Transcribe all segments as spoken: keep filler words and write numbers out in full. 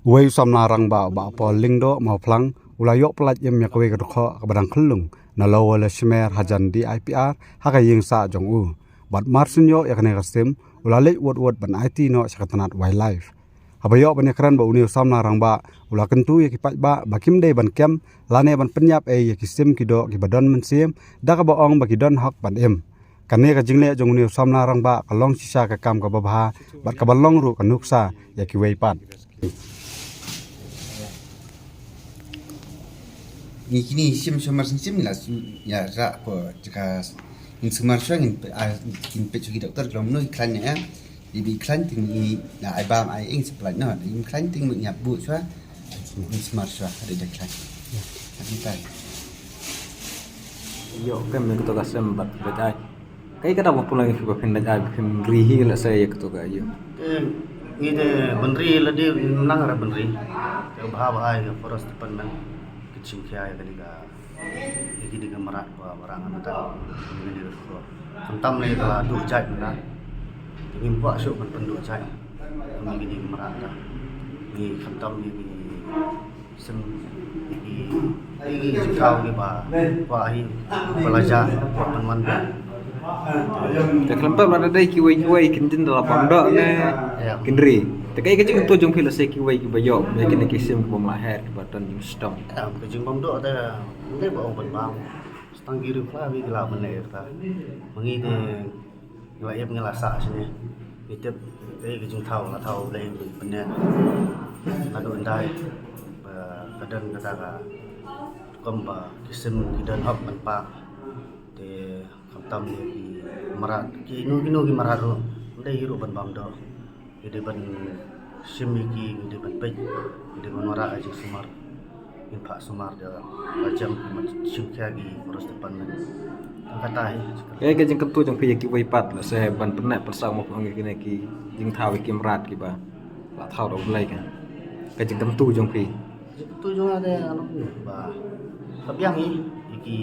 Uwei u samla rangbah, Bah Paul Lyngdoh Mawphlang, u la ïoh pyllait im ïa kawei ka dkhot kaba dang khyllung na Lower Lashmer hajan D I P R ha ka ïing sah jong u. Bad mar shen ïoh ïa kane ka sim, u la leit wut wut ban aiti noh sha ka tnat Wildlife. Haba ïoh ban ïakren bad une u samla rangbah, u la kyntu ïa ki paidbah ba kim dei ban kem lane ban pynïap ei ïa ki sim ki doh kiba don mynsiem, da kaba ong ba ki don hok ban im. Kane ka jingleh jong une u samla rangbah ka long shisha ka kam kaba bha bad kaba long ruh ka nuksa ïa kiwei pat. Ngi kine sim sumar sim la sim ïa ra ko jaka ngin sumar shuwa ngin pe- ah, ngin peit sha ki doktor ki long mano ki khlaiñ ne em. Ïa bi khlaiñ te ngi na ai bam ai ing supply no, ïa bi khlaiñ te ngi ïa buh shuwa. Ngi sumar shuwa, ada ïa khlaiñ. Ïa. Ngi tai. Ïoh kem ïa kato ka sem bad bad ai. Kaei kata ba pula ngi ba phin leit ai ba phin ri hi la sa ïa kato ka ïoh. Te ngi te ban ri la dei nang ra ban ri. Te bha ba ai ka forest department ki chim khia ïa kane ka Ïa kine ki mrad ba, ba rang ngan ta, kine ki ko. Khamtam ne ka la duh jait na. Te ngim kwah shuh ban pynduh jait. Kine ki mrad ta. Ngi khamtam ne ki sem ki, ki jingthaw ki ba, kwah hi ba la jah, kwah pynwan ba. Te khlem pep lada dei kiwei kiwei kin jin da la bam doh ne. Ïa. Kin ri. Te kaei ka jingkyntu jong phi lashai kiwei kiba ïoh ne kine ki sim kiba mlahir kiba don jingshitom. Ïa, ka jingbam doh te Ym dei ba ong ban bam. Tang ki riewkhla ki la ban leh ta. Ma ngi te ngi la ïap ngi la sah shane. Ngi tip te ka jingthaw la thaw Blei ban pyneh. Naduh hyndai ba ka don kata ka rukom ba ki sim ki don hok ban pah. Te khamtam ïa ki mrad, kino kino ki mrad ruh ym dei hi ruh ban bam doh. Ngi dei ban shim ïa ki, ngi dei ban peit, ngi dei ban wanrah ka jingsumar. Ngin phah sumar da la jem ki ban shim khia ki forest department. Tang kata hi. Kaei ka jingkyntu jong phi ïa kiwei pat lashai ban pynneh pynsah mo phi ong ïa kine ki jingthaw ïa ki mrad kiba la thaw da U Blei ka. Ka jingkyntu jong phi. Jingkyntu jong nga te nga long ba ka biang hi ïa ki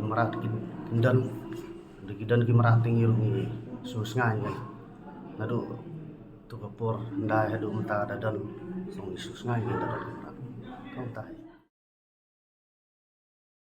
mrad ki, ki don. Ki don ki mrad te ngi ruh ngi sngewsngain kan. Naduh tu ka por hyndai haduh mynta da don. Song ngi sngewsngain kan da don ki mrad. Tang kata hi.